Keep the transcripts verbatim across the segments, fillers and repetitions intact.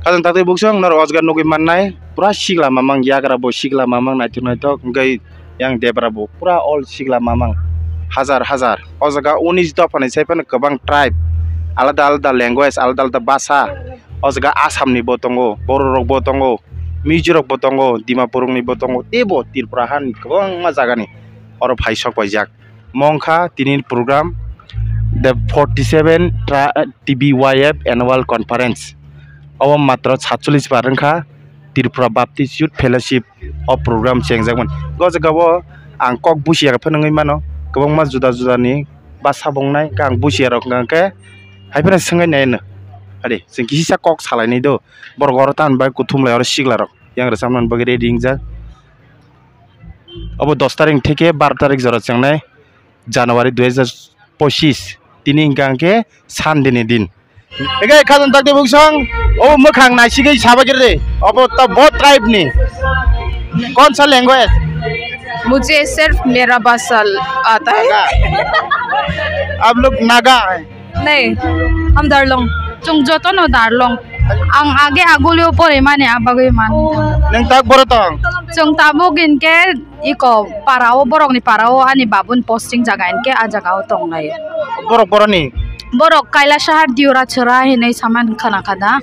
Khajang takti buksong norok o jaga nugwi mannai, pura sikla mamang, yagra bo sikla mamang, naithok naithok, hwnkhe yang debra bo pura all sikla mamang, hajar hajar. O jaga unis dopha ni sai phano kwbang tribe, alada alada language, alada alada bhasha. O jaga Assam ni bo tongo, Boro rok bo tongo, Mizo rok bo tongo, Dimapur rok ni bo tongo, teibo Tripura hani kwbangma jaga ni oro phai sok paijak. Mo wngkha tini program, the forty seven tra-, T B Y F Annual Conference. Obo matro satchollish bar wngkha, Tripura Baptist Youth Fellowship o program chengjakmani. O jaga o ang kok busiya phano wngwi mano, kwbangma juda juda ni basa bo wngnai, khe ang busiya rok hwnkha khe hai phano swngwi naino. Adi, chwng kisa kok salainai do, borok oro tamni bagwi kuthum lai oro sikla rok yang rwchapnani bagwi ready wngjak. Obo dos tarik theke baro tarik jora chengnai January dui hajar pochis, tini hwnkha hwnkhe Sunday ni din. Ege khajang takti buksong, obo mwkhang naisigwi sabai khe de, obo ta bo tribe ni. Kaun sa language? मुझे सिर्फ मेरा भाषा आता है। आप लोग नागा है? नहीं, हम दार्लुंग। Chwng jotono Darlong. Ang age agulio porimani abagwi man. Nwng tak boro tong? Chwng tabuk hinkhe iko parao, borokni parao ani babun posting jaga hinkhe a jagao tonglai. Borok boroni? Borok Kailasahar Diura Chwra hinwi saman khana khada.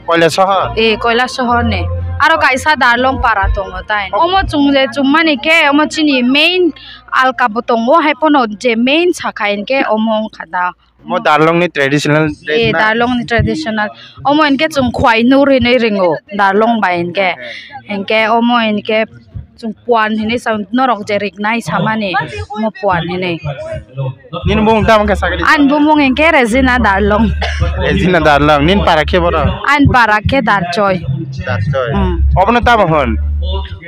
Kailasahar? Eh, Kailasahar ni. Aro kaisa Darlong para tongo tai. Omo chwng je chwngmani khe omo chini main alka bo tongo, hai phano je main sakha hinkhe omo wngkha da. Mo Darlong ni traditional dress. Eh, na? Darlong ni traditional. Omo hinkhe chwng khwai nur hinwi ringo, Darlong bai hinkhe. Hinkhe omo hinkhe chwng puan hinwi sa norok je riknai samani, omo puan hinwi. Nini bumung tamo khe sakni? Ani bumung hinkhe Regina Darlong. Regina Darlong. Nini para khe boro? Ani para khe Darchoi. Darchoi. Hmm. Obono tamo hwn?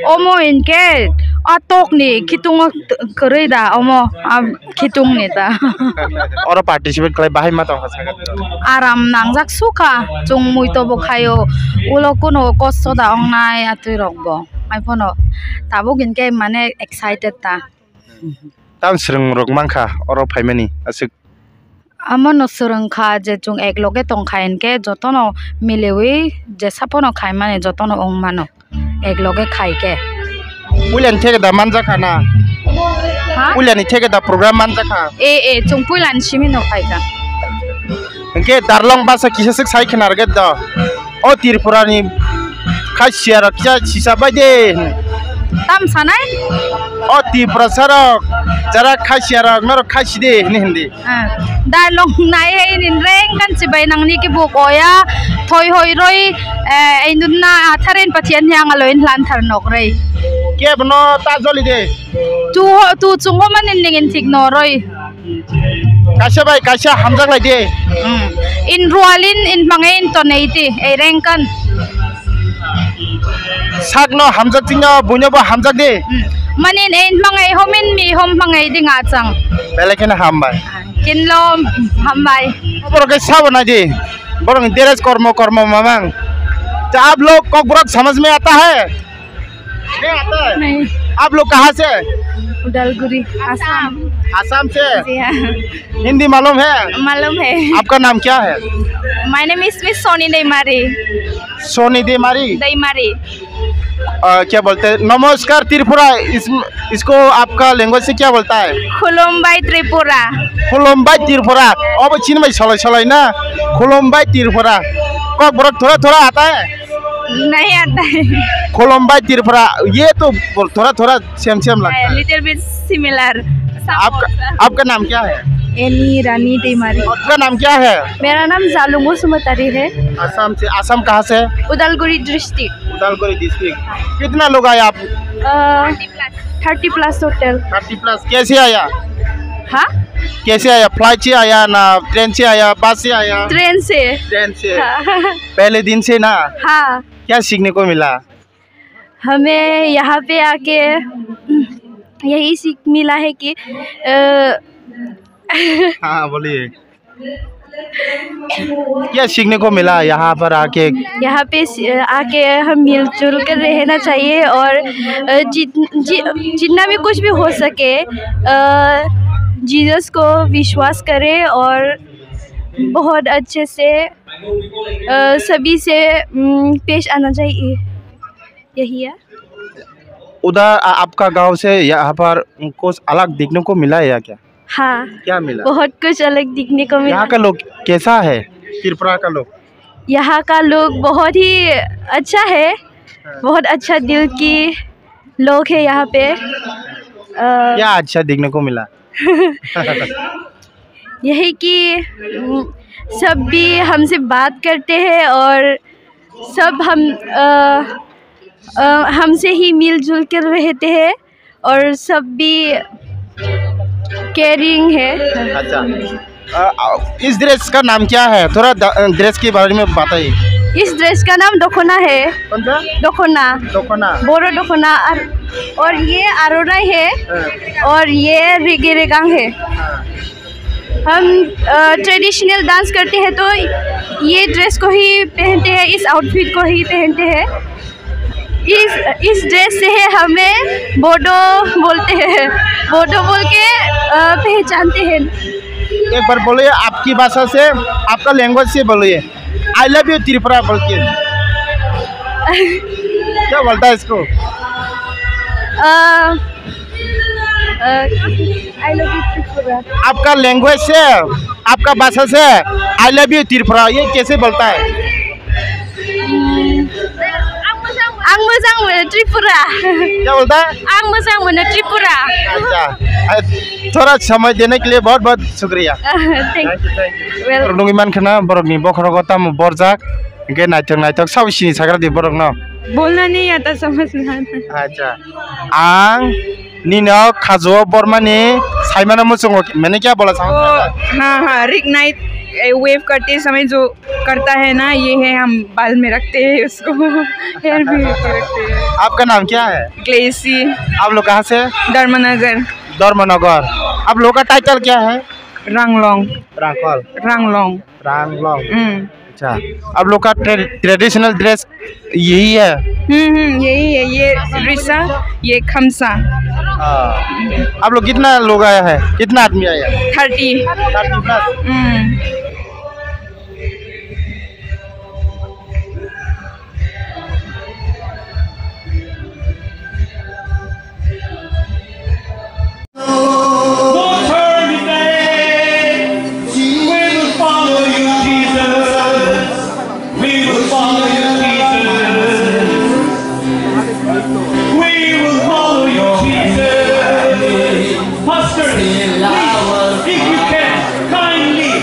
Omo hinkhe a tokni khitungo t-, kwrwi da omo. A Khitung ni ta. Oro participate khlai bahai ma tongkha sakha. Aram nangjak sukha, chwng mui tobo khaio, ulo kuno kosto da ongnai atwi rok bo. Hai phano tabuk hinkhe mane excited ta. Tam swrwng rok mankha oro phaimani aswk. Amo no swrwng kha je chwng ek loge tongkha hinkhe jotono miliwi jesa phano khaimani jotono wng mano. Ek loge khai khe. Puilani theke da manjakha na? Ha? Puilani theke da program manjakha? Eh, eh, chwng puilani simi no khai kha. Hwnkhe Darlong basa kisa swk sai khna rwgwi do. O Tripura ni khaisiya rok kisa sisa bai de. Tam sanai? O Tripura sarok jara khaisiya rok norok khaisi de hini hindi. Ah, Darlong nai hai nin reng kan chibai nang ni ki buk oya, thoi hoi roi, eh, ei nun na atharen pathian hiang alo in hlan thar nok rei. Ke bono ta joli de. Tu ho, tu chungo manin ning in thik no roi. Kaisa bai kaisa hamjak lai de. Hmm. In rualin in mangai in tonei ti, ei reng kan. Sakno hamjak tino, buino bo hamjak di. Hmm. Manin ei mangai homin mi hom mangai di nga chang. Belai kheno hambai. Kinlo hambai. Borok khe sabo nai di. Borok ni dress kormo kormo mamang. To aap log Kokborok samajh mein aata hai? Nahi aata hai? Nahi. Aap log kahan se? Udalguri, Assam. Assam se? Ji haan. Hindi malum hai? Malum hai. Aapka naam kya hai? My name is Miss Soni Deimari. Soni देमारी। देमारी। अ, क्या बोलते हैं, नमस्कार त्रिपुरा, इस, इसको आपका लैंग्वेज से क्या बोलता है? खुलुमबाई त्रिपुरा। खुलुमबाई त्रिपुरा। अब चीन में सलाई सलाई ना, खुलुमबाई त्रिपुरा। कॉकबरक थोड़ा थोड़ा आता है? नहीं आता है। खुलुमबाई त्रिपुरा, ये तो बोल, थोड़ा थोड़ा सेम सेम लगता है। Little bit similar. आपका, आपका नाम क्या है? एनी रानी देमारी। आपका नाम क्या है? मेरा नाम जालुंगो सुमतारी है। असम से, असम कहाँ से? उदालगुड़ी डिस्ट्रिक्ट। उदालगुड़ी डिस्ट्रिक्ट। कितना लोग आए आप? Thirty plus total. Thirty plus. कैसे आया? हाँ? कैसे आया? फ्लाइट से आया ना ट्रेन से आया, बस से आया? ट्रेन से। ट्रेन से। हाँ। पहले दिन से ना? हाँ। क्या सीखने को मिला? हमें यहाँ पे आके यही सीख मिला है कि, अ, हाँ, बोलिए। क्या सीखने को मिला यहाँ पर आके? यहाँ पे सी-, आके हम मिलजुल कर रहना चाहिए और, अ, जित-, जि-, जितना भी कुछ भी हो सके, अ, जीसस को विश्वास करें और बहुत अच्छे से अ, सभी से, उम, पेश आना चाहिए, यही है। उधर आ-, आपका गांव से यहाँ पर कुछ अलग देखने को मिला है या क्या? हाँ, क्या मिला? बहुत कुछ अलग देखने को मिला। यहाँ का लोग कैसा है, त्रिपुरा का लोग? यहाँ का लोग बहुत ही अच्छा है, हाँ। बहुत अच्छा दिल की लोग है यहाँ पे। अ, क्या अच्छा देखने को मिला? यही कि, उम, सब भी हमसे बात करते हैं और सब हम, अ, अ, हमसे ही मिलजुल कर रहते हैं और सब भी केयरिंग है। अच्छा। अ, अ, इस ड्रेस का नाम क्या है? थोड़ा द-, अ, ड्रेस के बारे में बताइए। इस ड्रेस का नाम दोखोना है। कौन सा? दोखोना। दोखोना। बोरो दोखोना। और, और ये आरोराई है। हाँ। और ये रिगे रेगांग है। हाँ। हम, अ, ट्रेडिशनल डांस करते हैं तो ये ड्रेस को ही पहनते हैं, इस आउटफिट को ही पहनते हैं। इस, इस ड्रेस से है हमें बोडो बोलते हैं, बोडो बोल के, अ, पहचानते हैं। एक बार बोलिए आपकी भाषा से, आपका लैंग्वेज से बोलिए, "I love you त्रिपुरा" बोल के। क्या बोलता है इसको? अ, अ, I love you त्रिपुरा। आपका लैंग्वेज से, आपका भाषा से "I love you त्रिपुरा" ये कैसे बोलता है? Ang mojang mono Tripura. क्या बोलता है? Ang mojang mono Tripura. अच्छा, अ, थोड़ा समय देने के लिए बहुत बहुत शुक्रिया। Thank you. Thank you, thank you. Well, borok nugwi mankha na, borok ni bokhorogo tamo borjak, hingke naithok naithok sabo sini sagra di borok no. बोलना नहीं आता, समझ में आता। Acha, ang nino khajo bormani saimano muchungo, mene kya bola? ओ, हाँ, हाँ, rig night, ए, वेव करते समय जो करता है ना, ये है, हम बाल में रखते हैं उसको, हेयर में रखते हैं। आपका नाम क्या है? ग्लेसी। आप लोग कहाँ से? धर्मनगर। धर्मनगर। आप लोग का टाइटल क्या है? रांगलोंग। रांगलोंग। रांगलोंग। रांगलोंग। हम्म। अच्छा, आप लोग का ट्रे-, ट्रेडिशनल ड्रेस यही है? हम्म, हम्म, यही है। ये रिसा, ये खमसा। हाँ। आप लोग कितना लोग आया है, कितना आदमी आया है? Thirty. Thirty plus. Hmm. No turn back. We will follow you, Jesus. We will follow you, Jesus. We will follow you, Jesus. Pastor, please, if you can, kindly.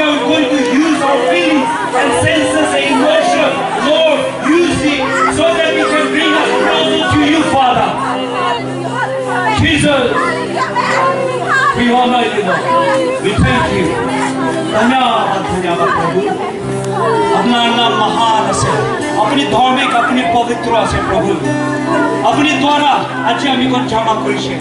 We're going to use our feelings and senses and emotion. Lord, use it so that we can bring us closer to you, Father. Jesus, we honor you, Lord. We thank you. धन्यवाद, धन्यवाद प्रभु। अपना नाम महान আছে। अपनी धार्मिक, अपनी पवित्र আছে प्रभु। अपनी द्वारा আজি আমি কোন ক্ষমা কৰিছে।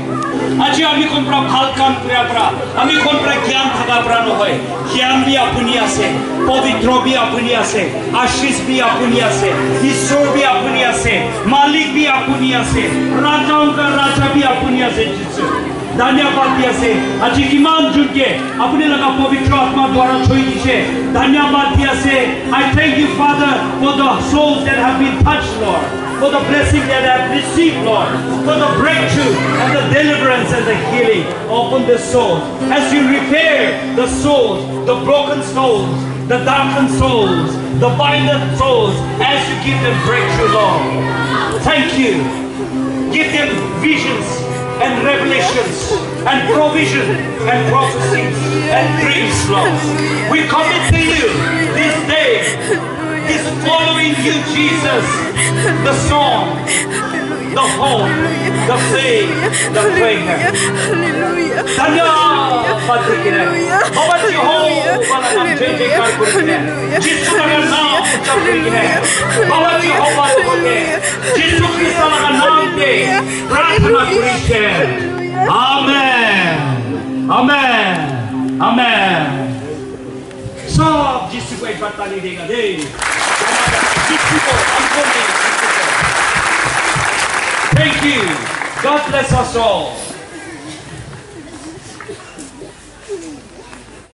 আজি আমি কোন পৰা ভাল কাম কৰা পৰা, আমি কোন পৰা জ্ঞান থকা পৰা নহয়। জ্ঞান বি আপুনি আছে, পবিত্ৰ বি আপুনি আছে, আশীষ বি আপুনি আছে, ঈশ্বৰ বি আপুনি আছে, মালিক বি আপুনি আছে, ৰাজাওঁকা ৰাজা বি আপুনি আছে, যীচু। ধন্যবাদ দি আছে, আজি কিমান জনকে আপুনি লগা পবিত্ৰ আত্মা দ্বাৰা চুই দিছে। ধন্যবাদ দি আছে। I thank you, Father, for the souls that have been touched, Lord, for the blessing that have received, Lord, for the breakthrough and the deliverance and the healing upon the soul. As you repair the souls, the broken souls, the darkened souls, the binded souls, as you give them breakthrough, Lord. Thank you. Give them visions and revelations and provision and prophecies and dreams, Lord. We commit to you this day, this following you, Jesus, the song, the hope, the faith, the prayer. धन्यवाद। बाबा जी हो, बाबा नाम जय जयकार करी। যিশুর নাম উচ্চারণ করি। বাবা জি হবা তোমাকে যিশু খ্রিস্ট আমার নাম দিয়ে প্রার্থনা করেছেন। আমেন। আমেন। আমেন। সব যিশুকে একবার তালি দেগা দে। যিশুকে हमको दे। Thank you। God bless us all।